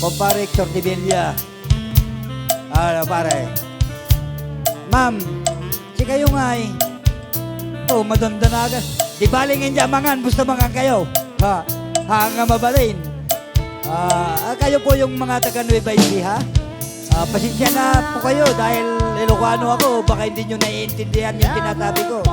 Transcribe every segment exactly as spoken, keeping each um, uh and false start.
Kumpare Hector de Villa. Ah, pare. Ma'am, sikayo ngay. Oh, madandanagan. Di bali nga dya mangan, basta mangan kayo. Ha? Ha, nga mabalin. Ah, kayo po yung mga taga Nueva Ecija? Ah, pasensya na po kayo dahil Ilocano ako, baka hindi nyo naiintindihan yung sinasabi ko.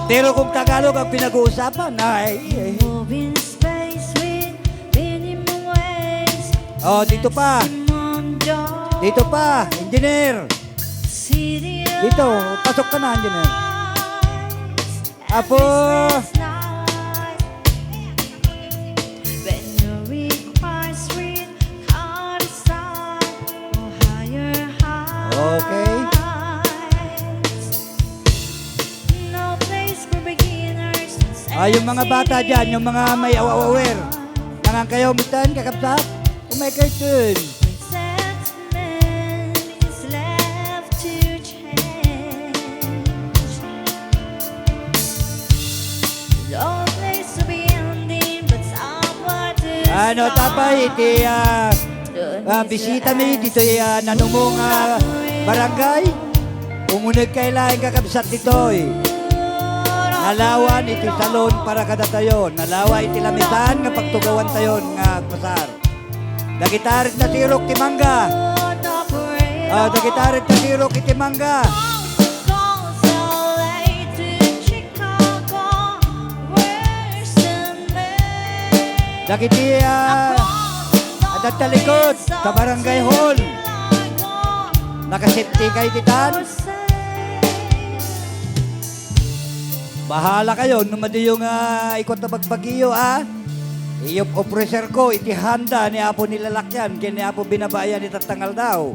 Pero kung Tagalog ang pinag-uusapan, ay, eh. Moving space with minimum waste. Oh, dito pa. Maximum joy. Dito pa, engineer. City Dito, pasok ka na, engineer. Lights. Apo. Okay. Ah, yung mga bata dyan, yung mga may awa-, aware. Nangan kayo, mitan, kakabsat? Umay kayo dyan. Ano, tapay, iti, ah, ah, bisita mi, ditoy, ah, nanumong, ah, barangay. Umuneg kay laeng kakabsat ditoy. Nalawan iti salon para kadatayon. Nalawa iti lamitan nga pagtugawan tayon nga agpasar. Dagita ret nasirok ti mangga. Ah, dagita ret nasirok iti mangga. Dagiti, ah, adda talikod ta barangay hall. Nakasafety kay ditan? Bahala kayo, no madiyo nga ikot a bagbagiyo, a. Iyop-, ofrecer ko iti handa ni Apo ni Lalakyan ken ni Apo Binabayan iti tattangal daw.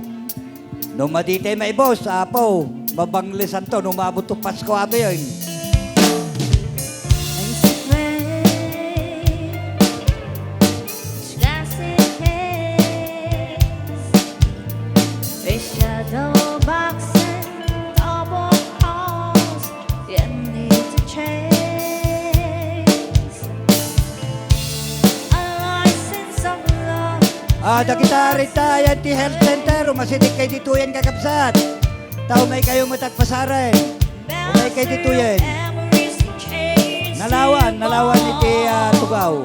No maditay maibos, Apo, mabanglesanto no maabot to Pasko, Apo, yun. Classic case. Shadow boxing, double cross, you need to chase a license of love. Ah, dagita rita, yan ti health center, umasidik kay ditoyen, kakabsat. Tao may kayo matagpasaren. Umay kay ditoyen. Nalawan, nalawan iti, ah, tugaw.